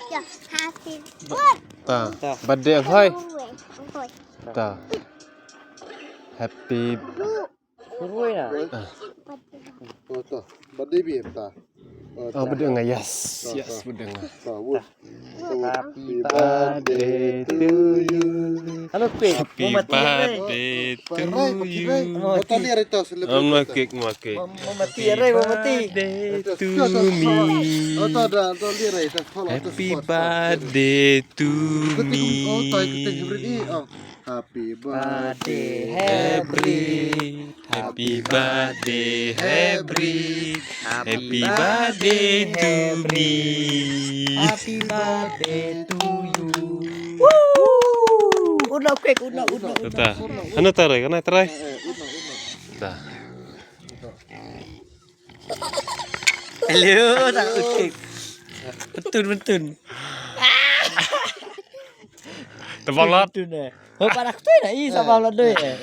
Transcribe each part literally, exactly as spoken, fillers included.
Ya, happy birthday. Ta. Birthday ang hoi. Ang hoi. Ta. Happy. Hoi na. Ah. Oh, ta. Birthday bi ta. Oh, ta. Birthday nga, yes. Ta, yes, ta. Birthday nga. Ta, wut. Happy birthday to you. Hello, Pete. Happy birthday to you. Mo mati, Rai. Mo mati, Rai. Mo mati. Happy birthday to me. Happy birthday to me. Happy birthday, Hebri. Happy birthday, Hebri. Happy birthday to me. Happy birthday to you. Woo! Ut noh, Pete, ut noh, ut noh, ut noh. Ta. Hano ta, Rai, hano ta, Rai? Ta. Hello, ta ut, Pete. Petun, petun. Tebang lot. Petun, eh. Ho, parak tu na, i, sama lot doi, eh.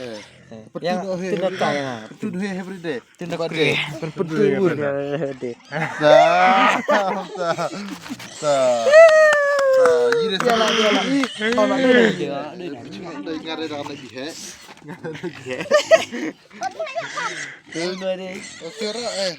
Yang tu nota ya. Petun, eh, every day. Tu na kre. Petun, eh, every day. Ta, ta, ta. Ta, ini dia lah, dia lah. Sama lot doi. Dia, dia, dia. Dia, dia, dia, dia. Okey, Ra, eh.